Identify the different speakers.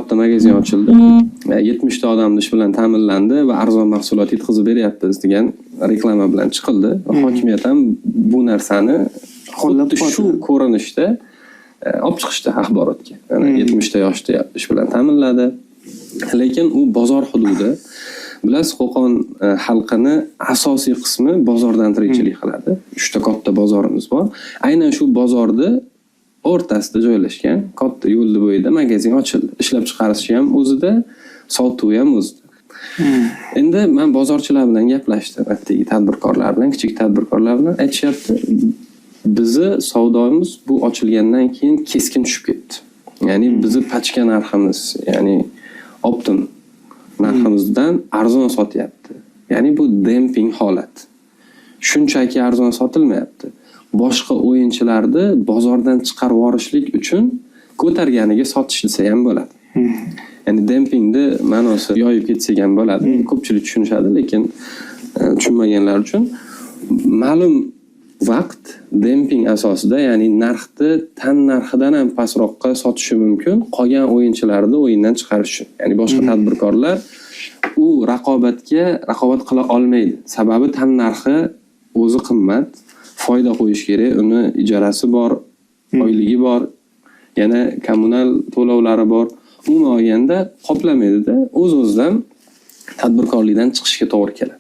Speaker 1: Katta magazin ochildi. 70 ta odamni ish bilan ta'minlandi va arzon mahsulot yetkazib beryapmiz degan reklama bilan chiqildi. Va hokimiyat ham bu narsani xuddi shu ko'rinishda olib chiqishdi axborotga. Mana 70 ta yoshni ish bilan ta'minladi. Lekin u bozor hududi. Bilasiz, Qo'qon xalqini asosiy qismi bozordan tirikchilik qiladi. 3 ta katta bozorimiz bor. Aynan shu bozorni o'rtasida joylashgan katta yo'lni bo'yida magazin ochildi. Ishlab chiqarishi ham o'zida, sotuvi ham o'zida. Endi man bozorchilar bilan gaplashdim, ertagi tadbirkorlar bilan, kichik tadbirkorlar bilan. Aytishyapti, bizni savdomiz bu ochilgandan keyin keskin tushib ketdi. Ya'ni bizni pachka narximiz, ya'ni оптом narximizdan arzon sotyapti. Ya'ni bu demping holat. Shunchaki arzon sotilmayapti. Boshqa o'yinchilarni bozordan chiqarib yuborishlik uchun ko'targaniga sotish desa ham bo'ladi. Ya'ni dempingni ma'nosi yoyib ketsak ham bo'ladi. Ko'pchilik tushunishadi, lekin tushunmaganlar uchun ma'lum vaqt demping asosida, ya'ni narxni tan narxidan ham pastroqqa sotishi mumkin qolgan o'yinchilarni o'yindan chiqarish uchun. Ya'ni boshqa tadbirkorlar u raqobatga raqobat qila olmaydi. Sababi tan narxi o'zi qimmat, foyda qo'yish kerak, uni ijarasi bor, oyligi bor, yana kommunal to'lovlari bor. Umuman olganda qoplamaydida, o'z-o'zidan tadbirkorlikdan chiqishga to'g'ri keladi.